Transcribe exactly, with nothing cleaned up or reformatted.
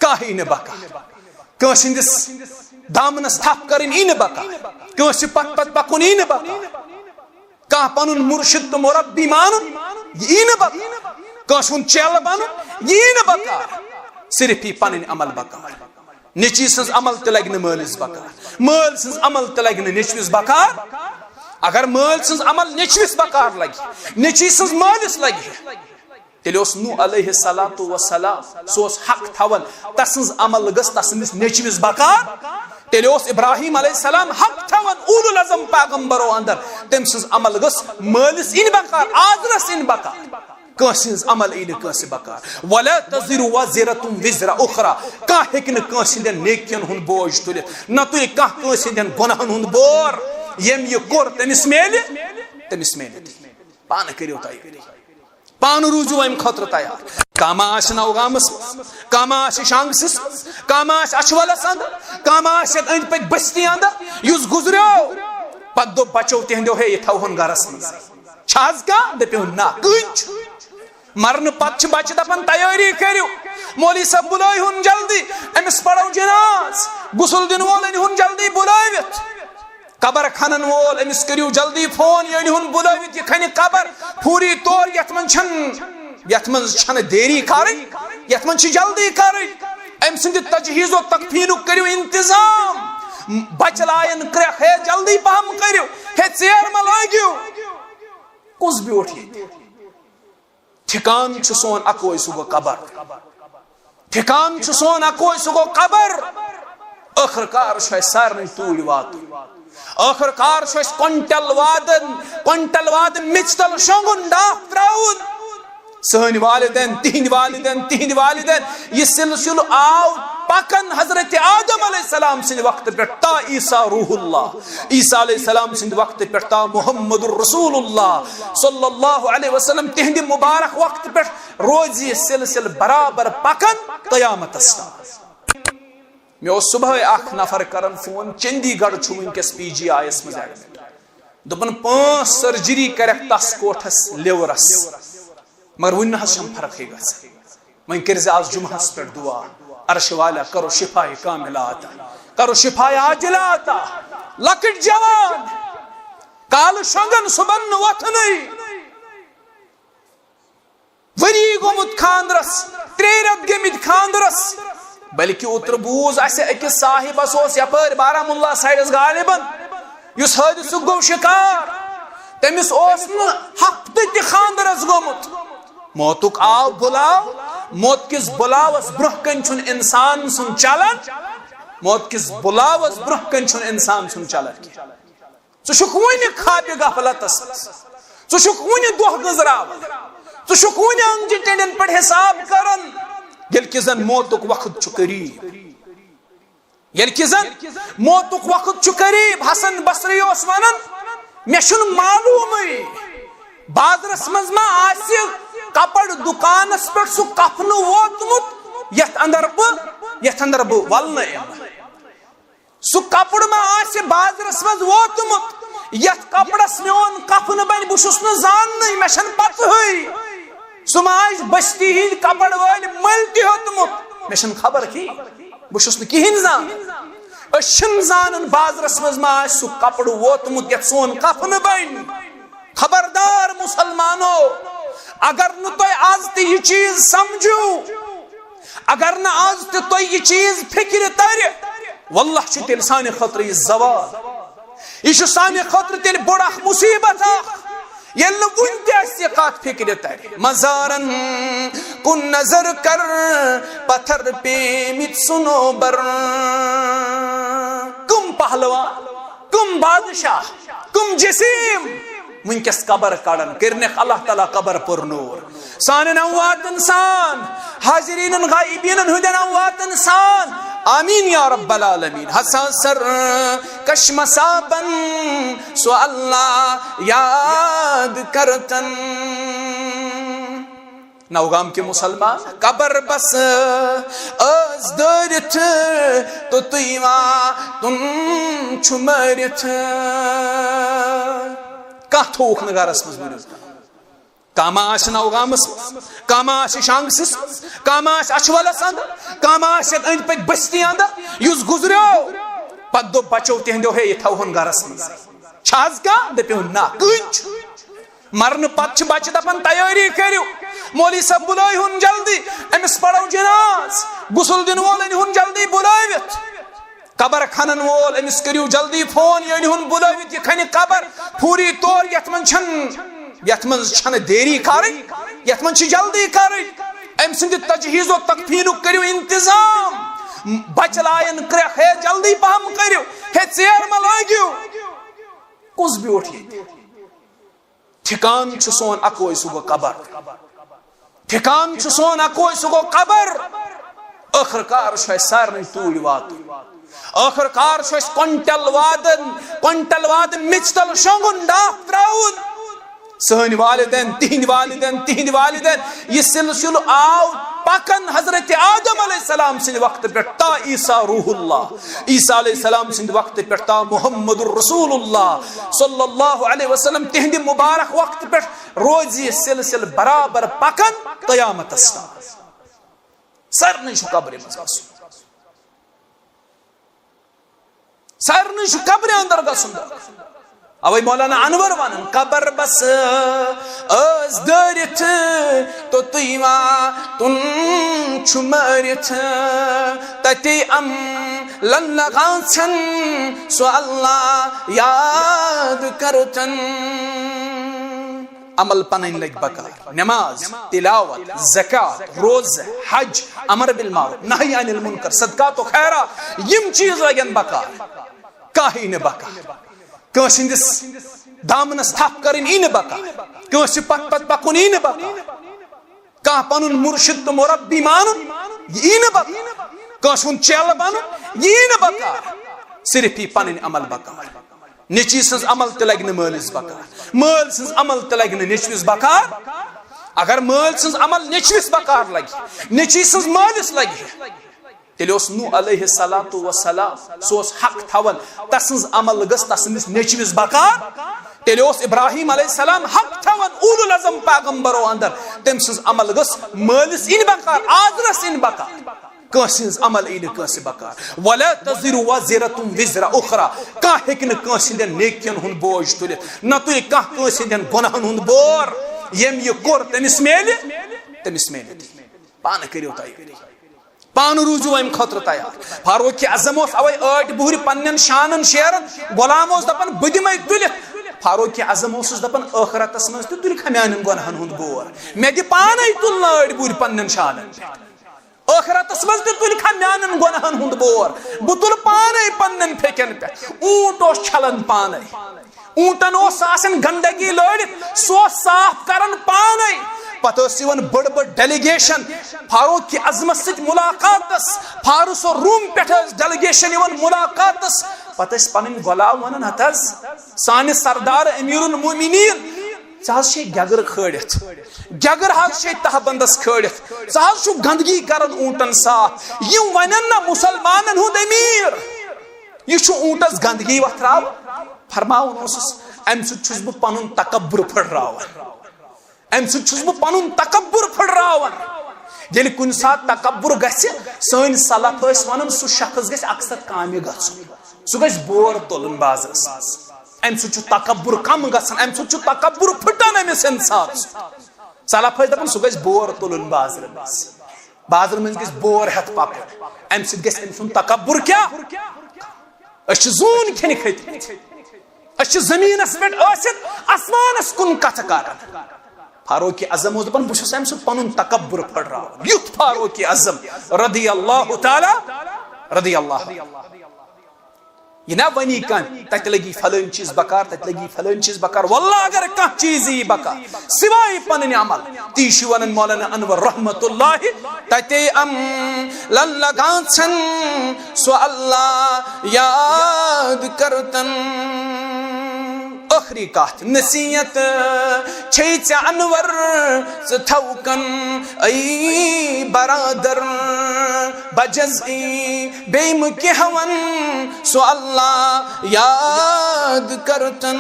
کانٛہہ یی نہٕ بکار۔ کٲنٛسہِ ہٕنٛدِس دامنس تھپھ کرٕنۍ یی نہٕ بکار۔ کٲنٛسہِ پتھ پتھ پکُن یی نہٕ بکار۔ کانٛہہ پنُن مرشد تہٕ مربی مانُن یی نہٕ بکار۔ کٲنٛسہِ ہُنٛد چیلہٕ بنُن یی نہٕ بکار۔ صرف یی پنٕنۍ عمل بکار۔ نیٚچوۍ سٕنٛز عمل تہِ لگہِ نہٕ مٲلِس بکار، مٲلۍ سٕنٛز عمل تہِ لگہِ نہٕ نیٚچوِس بکار۔ اگر مٲلۍ سٕنٛز عمل نیٚچوِس بکار لگہِ، نیٚچوۍ سٕنٛز مٲلِس لگہِ، تیٚلہِ اوس نوح علیہ الصلوۃ والسلام، سُہ اوس حق تھاوان، تسٕنٛز عمل گٔژھ تسٕنٛدِس نیٚچوِس بکار۔ تیٚلہِ اوس ابراہیم علیہ السلام حق تھاوان اولو العزم پیغمبرو اندر، تٔمۍ سٕنٛز عمل گٔژھ مٲلِس یِنۍ بکار، آزرس یِنۍ بکار۔ کٲنٛسہِ ہٕنٛز عمل یی نہٕ کٲنٛسہِ بکار۔ ولا تزر وازرة وزر اخرى۔ کانٛہہ ہیٚکہِ نہٕ کٲنٛسہِ ہٕنٛدٮ۪ن نیکین ہُنٛد بوج تُلِتھ، نہ تُلہِ کانٛہہ کٲنٛسہِ ہٕنٛدٮ۪ن گۄناہن ہُنٛد بور۔ ییٚمۍ یہِ کوٚر، تٔمِس میلہِ، تٔمِس میلہِ تی۔ پانہٕ کٔرِو تیٲری، پانہٕ روٗزِو اَمہِ خٲطرٕ تیار۔ کانٛہہ ما آسہِ نوگامس منٛز، کانٛہہ ما آسہِ شانگسس منٛز، کانٛہہ ما آسہِ اچھولس اندر، کانٛہہ ما آسہِ یتھ أنٛدۍ پٔکۍ بستی اندر، یُس گُزریو، پتہٕ دوٚپ بچو تِہنٛدیو، ہے، یہِ تھاوہون گرس منٛز۔ چھا حظ کانٛہہ؟ دٔپِو نہ، کٕہٕنۍ چھُنہٕ۔ مرنہٕ پتہٕ چھِ بچہِ دپان، تیٲری کٔرِو، مولوی صٲب بُلٲیہُن جلدی، أمِس پرو جناز، غسل دِنہٕ وول أنِہُن جلدی بُلٲوِتھ۔ قبر کھنن وول، أمِس کٔرِو جلدی فون، یہِ أنِہُن بُلٲوِتھ، یہِ کھنہِ قبر فوری طور، یتھ منٛز چھَنہٕ، یتھ منٛز چھَنہٕ دیری کرٕنۍ، یتھ منٛز چھِ جلدی کرٕنۍ۔ أمۍ سٕنٛدِ تجہیز و تکفینُک کٔرِو انتظام۔ بچہِ لایَن کرٛٮ۪کھ، ہے جلدی پہم کٔرِو، ہے ژیر مہ لٲگِو۔ کُس بیوٗٹھ ییٚتہِ؟ ٹھِکان چھُ سون اکوے، سُہ گوٚو قبر۔ ٹھِکان چھُ سون اکوے، سُہ گوٚو قبر۔ ٲخٕر کار چھُ اَسہِ سارنٕے توٗرۍ واتُن۔ ٲخٕر کار چھُ اَسہِ کۄنٹل وادن، کۄنٹل وادن میٚژِ تل شۄنٛگُن، ڈاپھ ترٛاوُن۔ سٲنۍ والدین، تِہنٛدۍ والدین، تِہنٛدۍ والدین، یہِ سلسلہٕ آو پکان حضرت آدم علیہ السلام سٕنٛدِ وقتہٕ پٮ۪ٹھ تا عیسیٰ روح اللہ، عیسیٰ علیہ السلام سٕنٛدِ وقتہٕ پٮ۪ٹھ تا محمد رسول اللہ صلی اللہ علیہ وسلم، تِہنٛدِ مبارک وقتہٕ پٮ۪ٹھ روزِ یہِ سلسلہٕ برابر پکان قیامتس تام۔ مےٚ اوس صبحٲے اکھ نفر کران فون، چندی گڑھ چھُ وٕنکیٚس پی جی آی یس منٛز ایڈمٹ۔ دوٚپُن، پانٛژھ سرجری کرکھ تس کوٹھس، لیورس، مگر وُنہِ نہ حظ چھم فرقٕے گژھان۔ وۄنۍ کٔرزِ آز جمعہس پٮ۪ٹھ دعا، عرش والا کرو شفا کاملہ عطا، کرو شفا عاجلہ عطا۔ لۄکٕٹۍ جوان، کالہٕ شۄنٛگان، صبحن نہٕ وۄتھنٕے۔ ؤری گوٚمُت خاندرس، ترٛےٚ رٮ۪تھ گٔمٕتۍ خاندرس، بلکہِ اوترٕ بوٗز اَسہِ أکِس صاحبس اوس یپٲرۍ بارہمولہ سایڈس غالبن، یُس حٲدثُک گوٚو شِکار۔ تٔمِس اوس نہٕ ہفتہٕ تہِ خاندرس گوٚمُت۔ موتُک آو بُلاو، موت کِس بُلاوس برٛونٛہہ کنہِ چھُنہٕ انسان سُنٛد چلان، موت کِس بُلاوس برٛونٛہہ کنہِ چھُنہٕ انسان سُنٛد چلان کینٛہہ۔ ژٕ چھُکھ وُنہِ خوابِ غفلتس منٛز۔ ژٕ چھُکھ وُنہِ دۄہ گٔنزراوان۔ ژٕ چھُکھ وُنہِ انجہِ ٹینڈین پٮ۪ٹھ حساب کران۔ ییٚلہِ کہِ زن موتُک وقت چھُ قریب۔ ییٚلہِ کہِ زن موتُک وقت چھُ قریب۔ حسن بصری اوس ونان، مےٚ چھُنہٕ معلومٕے بازرس منٛز ما آسہِ کپڑ دُکانس پٮ۪ٹھ سُہ کفنہٕ ووتمُت، یتھ اندر بہٕ، یتھ اندر بہٕ ولنہٕ یِمہٕ۔ سُہ کپُر ما آسہِ بازرس منٛز ووتمُت، یتھ کپرس میون کفن بنہِ؟ بہٕ چھُس نہٕ زاننٕے، مےٚ چھنہٕ پتہٕے۔ سُہ ما آسہِ بستی ہٕنٛدۍ کپر وٲلۍ مٔلۍ تہِ ہیوٚتمُت، مےٚ چھنہٕ خبر کِہیٖنۍ، بہٕ چھُس نہٕ کِہیٖنۍ زانان۔ أسۍ چھِنہٕ زانان بازرس منٛز ما آسہِ سُہ کپُر ووتمُت یتھ سون کفن بنہِ۔ خبردار مسلمانو، اگر نہٕ تۄہہِ آز تہِ یہِ چیٖز سمجھِو، اگر نہٕ آز تہِ تۄہہِ یہِ چیٖز فِکرِ ترِ، واللہ چھُ تیٚلہِ سانہِ خٲطرٕ یہِ زوال۔ یہِ چھُ سانہِ خٲطرٕ تیٚلہِ بوٚڑ اکھ مُصیبت اکھ، ییٚلہِ نہٕ وُنہِ تہِ اَسہِ یہِ کتھ فِکرِ ترِ۔ مزارن کُن نظر کر، پتھر پیمٕتۍ صنوبر۔ کٕم پہلوان، کٕم بادشاہ، کٕم جسیم وٕنکیٚس قبر کڑان، کٔرنکھ اللہ تعالیٰ قبر پر نور۔ سانٮ۪ن امواتن سان، حاضریٖنن غائبیٖنن ہٕنٛدٮ۪ن امواتن سان۔ آمین یا رب العالمین۔ ہسا سر کشمسابن سو اللہ یاد کرتن۔ نوگام کے مسلمان، قبر بس ٲس دٲرِتھ، توٚتُے واتُن چھُ مٲرِتھ۔ کانٛہہ تھووُکھ نہٕ گرس منٛز وُنیُک تام۔ کانٛہہ ما آسہِ نوگامس منٛز، کانٛہہ ما آسہِ شانگسس منٛز، کانٛہہ ما آسہِ اچھولس اندر، کانٛہہ ما آسہِ یتھ أنٛدۍ پٔکۍ بستی اندر، یُس گُزریو، پتہٕ دوٚپ بچو تِہنٛدیو، ہے، یہِ تھاوہون گرس منٛز۔ چھا از کانٛہہ؟ دٔپِو، نہ، کٕہٕنۍ چھُنہٕ۔ مرنہٕ پتہٕ چھِ بچہِ دپان، تیٲری کٔرِو، مولوی صٲب بُلٲوِہُن جلدی، أمِس پرو جناز، غسل دِنہٕ وول أنِہُن جلدی بُلٲوِتھ۔ قبر کھنن وول، أمِس کٔرِو جلدی فون، یہِ أنِہُن بُلٲوِتھ، یہِ کھنہِ قبر فوری طور، یتھ منٛز چھَنہٕ، یتھ منٛز چھَنہٕ دیری کرٕنۍ، یتھ منٛز چھِ جلدی کرٕنۍ۔ أمۍ سٕنٛدِ تجہیز و تکفینُک کٔرِو انتظام۔ بچہٕ لایَن کرٛٮ۪کھ، ہے جلدی پہم کٔرِو، ہے ژیر مہ لٲگِو۔ کُس بیوٗٹھ ییٚتہِ؟ ٹھکان چھُ سون اکوے، سُہ گوٚو قبر۔ ٹھکان چھُ سون اکوے، سُہ گوٚو قبر۔ ٲخٕر کار چھُ اَسہِ سارنٕے توٗرۍ واتُن۔ ٲخٕر کار چھُ اَسہِ کۄنٹل وادن، کۄنٹل وادن میٚژِ تل شۄنٛگُن، ڈاپھ ترٛاوُن۔ سٲنۍ والدین، تِہنٛدۍ والدین، تِہنٛدۍ والدین، یہِ سلسلہٕ آو پکان حضرت آدم علیہ السلام سٕنٛدِ وقتہٕ پٮ۪ٹھ تا عیسیٰ روح اللہ، عیسیٰ علیہ السلام سٕنٛدِ وقتہٕ پٮ۪ٹھ تا محمد رسول اللہ صلی اللہ علیہ وسلم، تِہنٛدِ مبارک وقتہٕ پٮ۪ٹھ روزِ یہِ سلسلہٕ برابر پکان قیامتس تام۔ سارنٕے چھُ قبرِ منٛز گژھُن۔ سارنٕے چھُ قبرِ اندر گژھُن۔ اوے مولانا انور ونان، قبر بس ٲس دٲرِتھ، توٚتُے واتُن چھُ مٲرِتھ۔ تتے عملن لگان ژھن سُہ اللہ یاد کرتن۔ عمل پنٕنۍ لگہِ بکار، نماز، تلاوت، زکات، روزٕ، حج، امر بالمعروف، نہی عن المنکر، صدقات و خیرات، یِم چیٖز لگن بکار۔ کانٛہہ یی نہٕ بکار۔ کٲنٛسہِ ہٕنٛدِس دامنس تھپھ کرٕنۍ یی نہٕ بکار۔ کٲنٛسہِ پتھ پتھ پکُن یی نہٕ بکار۔ کانٛہہ پنُن مرشد تہٕ مربی مانُن یی نہٕ بکار۔ کٲنٛسہِ ہُنٛد چیلہٕ بنُن یی نہٕ بکار۔ صرف یی پنٕنۍ عمل بکار۔ نیٚچوۍ سٕنٛز عمل تہِ لگہِ نہٕ مٲلِس بکار، مٲلۍ سٕنٛز عمل تہِ لگہِ نہٕ نیٚچوِس بکار۔ اگر مٲلۍ سٕنٛز عمل نیٚچوِس بکار لگہِ، نیٚچوۍ سٕنٛز مٲلِس لگہِ، تیٚلہِ اوس نوح علیہ الصلوۃ والسلام، سُہ اوس حق تھاوان، تسٕنٛز عمل گٔژھ تسٕنٛدِس نیٚچوِس بکار۔ تیٚلہِ اوس ابراہیم علیہ السلام حق تھاوان، اولو العزم پیغمبرو اندر، تٔمۍ سٕنٛز عمل گٔژھ مٲلِس یِنۍ بکار، آزرس یِنۍ بکار۔ کٲنٛسہِ ہٕنٛز عمل یی نہٕ کٲنٛسہِ بکار۔ ولا تزر وازرة وزر اخرى۔ کانٛہہ ہیٚکہِ نہٕ کٲنٛسہِ ہٕنٛدٮ۪ن نیکین ہُنٛد بوج تُلِتھ، نہ تُلہِ کانٛہہ کٲنٛسہِ ہٕنٛدٮ۪ن گۄناہن ہُنٛد بور۔ ییٚمۍ یہِ کوٚر، تٔمِس میلہِ، تٔمِس میلہِ تہِ۔ پانہٕ کٔرِو تیٲری، پانہٕ روٗزِو اَمہِ خٲطرٕ تیار۔ فاروق اعظم اوس اوے ٲٹۍ بُہرِ پننٮ۪ن شانن شیران، غلام اوس دپان، بہٕ دِمے تُلِتھ۔ فاروق اعظم اوسُس دپان، ٲخرتس منٛز تہِ تُلہِ کھا میانٮ۪ن گۄناہن ہُنٛد بور؟ مےٚ دِ پانے تُلنہٕ ٲٹۍ بُہرِ پننٮ۪ن شانن پٮ۪ٹھ۔ ٲخرتس منٛز تہِ تُلہِ کھا میانٮ۪ن گۄناہن ہُنٛد بور؟ بہٕ تُلہٕ پانے پننٮ۪ن پھیٚکٮ۪ن پٮ۪ٹھ۔ اوٗنٹ اوس چھلان پانے، اوٗنٹن اوس آسان گندگی لٲرِتھ، سُہ اوس صاف کران پانے۔ پتہٕ ٲس یِوان بٔڑ بٔڑ ڈیلیگیشن فاروق اعظمس سۭتۍ ملاقاتس، فارس و روم پٮ۪ٹھ ٲس ڈیلیگیشن یِوان ملاقاتس۔ پتہٕ ٲسۍ پنٕنۍ غلام ونان، ہتہٕ حظ سانہِ سردار امیر المومنین، ژٕ حظ چھے گگرٕ کھٲلِتھ، گگرٕ حظ چھے تہہ بندس کھٲلِتھ، ژٕ حظ چھُکھ گندگی کران اوٗنٹن صاف۔ یِم ونن نہ مُسلمانن ہُنٛد امیر، یہِ چھُ اوٗنٹس گندگی وۄتھراوان۔ فرماوان اوسُس، امہِ سۭتۍ چھُس بہٕ پنُن تکبر پھٔٹراوان، امہِ سۭتۍ چھُس بہٕ پنُن تکبر پھٔٹراوان۔ ییٚلہِ کُنہِ ساتہٕ تکبر گژھِ، سٲنۍ سلف ٲسۍ ونان، سُہ شخص گژھِ اکثر کامہِ گژھُن، سُہ گژھِ بور تُلُن بازرس منٛز۔ امہِ سۭتۍ چھُ تکبر کم گژھان، امہِ سۭتۍ چھُ تکبر پھٹان أمِس انسانس۔ سلف ٲسۍ دپان، سُہ گژھِ بور تُلُن بازرٕ منٛز، بازرٕ منٛز گژھِ بور ہٮ۪تھ پکُن، امہِ سۭتۍ گژھِ أمۍ سُنٛد تکبر کیٛاہ؟ أسۍ چھِ زوٗن کھٮ۪نہِ کھٔتۍ مٕتۍ، أسۍ چھِ زٔمیٖنس پٮ۪ٹھ ٲسِتھ آسمانس کُن کتھٕ کران۔ فاروق اعظم اوس دپان، بہٕ چھُس امہِ سۭتۍ پنُن تکبر پھٔٹراوان۔ یُتھ فاروق اعظم رضی اللہ تعالیٰ، رضی اللہ، یہِ نہ ونی کانٛہہ، تتہِ لگی فلٲنۍ چیٖز بکار، تتہِ لگی فلٲنۍ چیٖز بکار۔ واللہ اگر کانٛہہ چیٖز یی بکار، سوائے پنٕنۍ عمل، تی چھُ ونان مولانا انور رحمت اللہ، تتے عملن لگان ژھن سُہ اللہ یاد کرتن۔ ٲخری کتھ، نصیحت چھے ژےٚ انور، ژٕ تھوکن اے برادر، بجز ای بیٚیہِ مہٕ کینٛہہ ون، سُہ اللہ یاد کرتن۔